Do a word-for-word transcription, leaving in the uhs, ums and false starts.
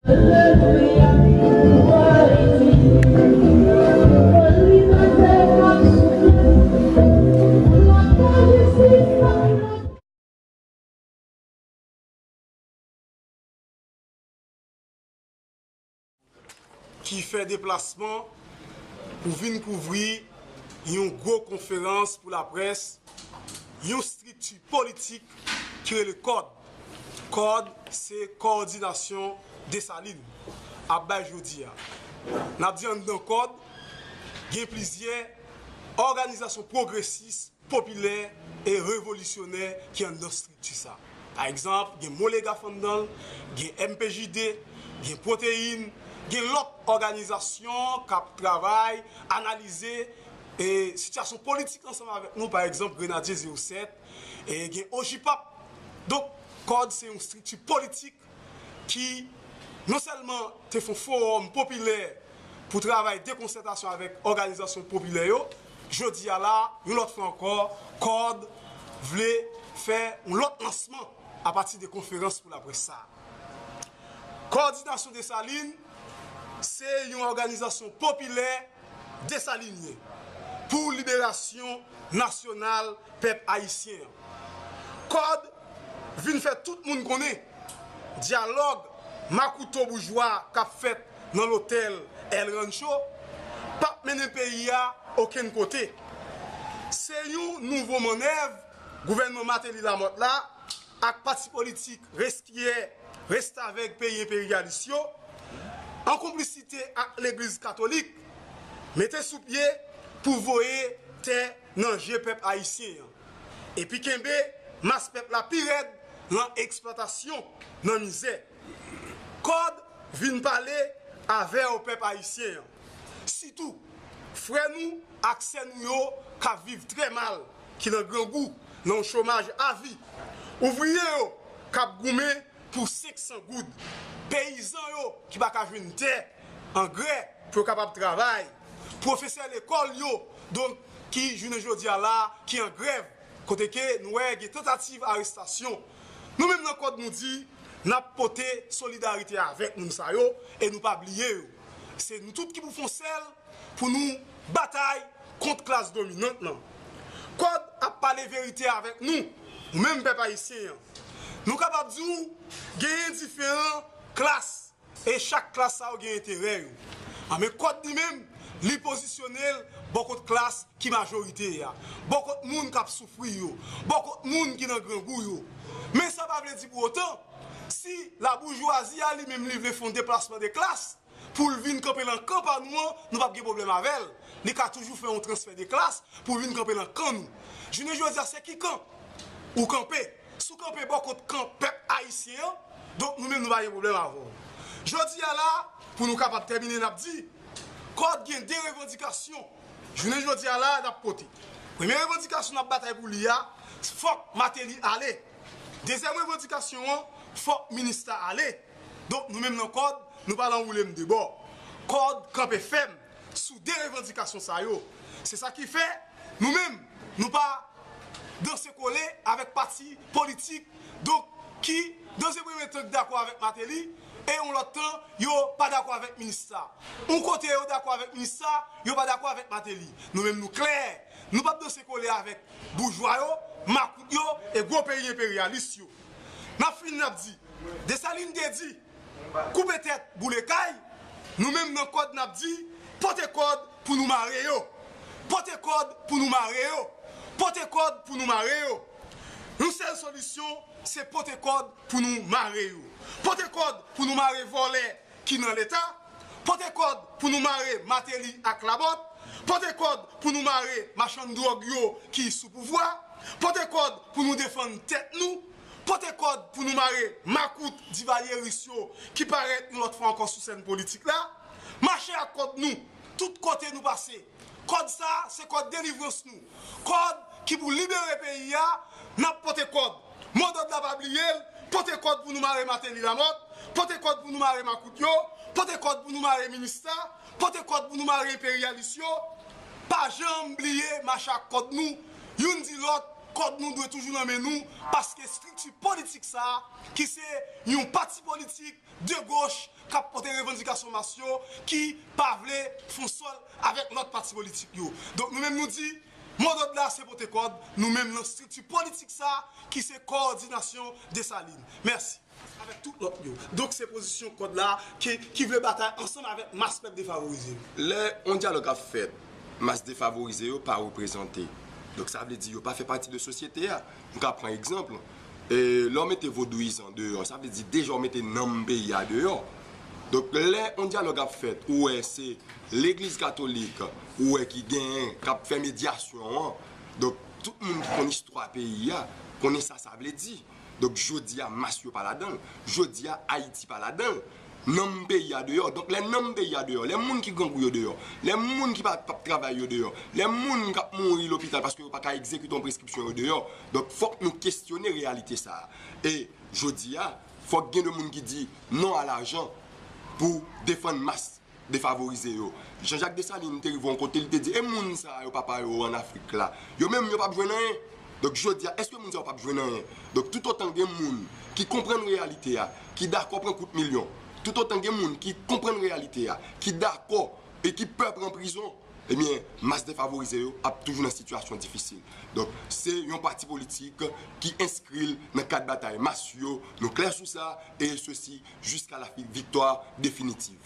ki fè deplasman pou vin kouvri yon gwo konferans pou laprès, yon estrikti politik ki rele kòd. Kòd se Kowòdinasyon Desalin ap bay jodi a. N ap di anndan kòd, gen plizyè òganizasyon pwogresis, popilè e revolisyonè ki anndan estrikti sa. Pa egzanp, gen Molegaf anndan l, gen M P J D, gen Pwoteyin, gen lòt òganizasyon k ap travay, analize, e, sitiyasyon politik ansanm avèk nou, pa egzanp, Grenadye zewo sèt, e gen Ojipap. Donk, kòd se yon estrikti politik ki non sèlman te fè yon fowòm popilè pou travay de konsètasyon avèk òganizasyon popilè yo, jodi a la, yon lòt fwa ankò, kòd vle fè yon lòt lansman apati de konferans pou laprès sa a. Kowòdinasyon Desalin se yon òganizasyon popilè desalinyen pou liberasyon nasyonal pèp ayisyen an. Kòd vin fè tout moun konnen dyalòg makouto boujwa k ap fèt nan lotèl El Rancho p ap mennen peyi a okenn kote. Se yon nouvo mannèv gouvènman Martelly Lamothe la ak pati politik reskiyè restavèk peyi enperyalis yo, an konplisite ak Legliz Katolik, mete sou pye pou voye tè nan je pèp ayisyen an, epi kenbe mas pèp la pi rèd nan eksplwatasyon, nan mizè. Kòd vin pale avè w, pèp ayisyen an. Sitou, frè nou ak sè nou yo k ap viv trè mal, ki nan grangou, nan yon chomaj avi. Ouvriye yo k ap goumen pou senk san goud. Peyizan yo ki pa ka jwenn tè, angrè pou yo kapab travay. Pwofesè lekòl yo, donk, ki jounen jodi a la, ki an grèv, kote ke nou wè gen tantativ arestasyon. Nou menm nan kòd nou di, n ap pote solidarite avèk moun sa yo e nou pa bliye yo. Se nou tout ki pou fè yon sèl pou nou batay kont klas dominant lan. Kòd ap pale verite avèk nou, ou menm pèp ayisyen an. Nou kapab di w, genyen diferan klas, e chak klas sa yo gen enterè yo. A, men kòd li menm, li pozisyone l bò kot klas ki majorite a, bò kot moun k ap soufri yo, bò kot moun ki nan grangou yo. Men sa pa vle di pou otan, si laboujwazi a li menm li vle fè yon deplasman de klas, pou l vin kanpe nan kan pa nou an, nou p ap gen pwoblèm avè l. Li ka toujou fè yon transfè de klas pou l vin kanpe nan kan nou. Jounen jodi a, se ki kan ou kanpe? Si w kanpe bò kot kan pèp ayisyen an, donk nou menm nou pa gen pwoblèm avè w. Jodi a la, pou nou kapab tèmine, n ap di, kòd gen de revandikasyon. Jounen jodi a la, n ap pote. Premye revandikasyon n ap batay pou li a, fòk Martelly ale. Dezyèm revandikasyon an, fòk Minista ale. Donk, nou menm nan kòd, nou pa nan woule m de bò. Kòd kanpe fèm sou de revandikasyon sa yo. Se sa ki fè, nou menm, nou pa danse kole avèk pati politik, donk, ki, dan se premye tan, ki dakò avèk Martelly, e yon lòt tan, yo pa dakò avèk Minista. Yon kote, yo dakò avèk Minista, yo pa dakò avèk Martelly. Nou menm, nou klè. Nou p ap danse kole avèk boujwa yo, makout yo, e gwo peyi enperyalis yo. N ap fini, n ap di, Desalin te di, koupe tèt, boule kay, nou menm nan kòd n ap di, pote kòd pou nou mare yo. Pote kòd pou nou mare yo. Pote kòd pou nou mare yo. Yon sèl solisyon, se pote kòd pou nou mare yo. Pote kòd pou nou mare vòlè ki nan Leta. Pote kòd pou nou mare Martelly ak Lamothe. Pote kòd pou nou mare machann dwòg yo ki sou pouvwa. Pote kòd pou nou defann tèt nou. Pote kòd pou nou mare makout divalyeris yo ki parèt yon lòt fwa ankò sou sèn politik la. Mache ak kòd nou, tout kote nou pase. Kòd sa, se kòd delivrans nou. Kòd ki pou libere peyi a, n ap pote kòd. Modòd la pa bliye l, pote kòd pou nou mare Martelly Lamothe, pote kòd pou nou mare makout yo, pote kòd pou nou mare Minista, pote kòd pou nou mare enperyalis yo. Pa janm bliye mache ak kòd nou, youn di lòt, Kòd nou dwe toujou nan men nou, paske estrikti politik sa a, ki se yon pati politik de goch k ap pote revandikasyon mas yo, ki pa vle fon sòl avèk lòt pati politik yo. Donk nou menm nou di, modòd la se pote kòd, nou menm nan estrikti politik sa a, ki se kowòdinasyon Desalin. Mèsi. Avèk tout lòt yo. Donk se pozisyon kòd la ki, ki vle batay ansanm avèk mas pèp defavorize yo. Lè yon dyalòg ap fèt, mas defavorize yo pa reprezante. Donk sa vle di yo pa fè pati de sosyete a. M ka pran egzanp, e, lè w mete vodouyizan deyò, sa vle di deja w mete nanm peyi a deyò. Donk lè yon dyalòg ap fèt, ou wè se legliz katolik, ou wè ki genyen, k ap fè medyasyon an. Donk tout moun ki konn istwa peyi a, konnen sa sa vle di. Donk jodi a mas yo pa ladan l. Jodi a Ayiti pa ladan l. Nanm peyi a deyò. Donk lè nanm peyi a deyò, lè moun ki grangou yo deyò, lè moun ki pa p ap travay yo deyò, lè moun k ap mouri lopital paske yo pa ka egzekite yon preskripsyon yo deyò. Donk fòk nou kesyone reyalite sa a. E jodi a, fòk gen de moun ki di non a lajan pou defann mas defavorize yo. Jean-Jacques Dessalines te rive yon kote, li te di, e moun sa yo, papa yo ann Afrik la, yo menm yo p ap jwenn anyen. Donk jodi a, èske moun sa yo p ap jwenn anyen? Donk toutotan gen moun ki konprann reyalite a, ki dakò pran kout milyon, toutotan gen moun ki konprann reyalite a, ki dakò e ki pè pran prizon, ebyen, mas defavorize yo ap toujou nan sitiyasyon difisil. Donk se yon pati politik ki enskri l nan kad batay mas yo, nou klè sou sa, e sesi jiska la viktwa definitiv.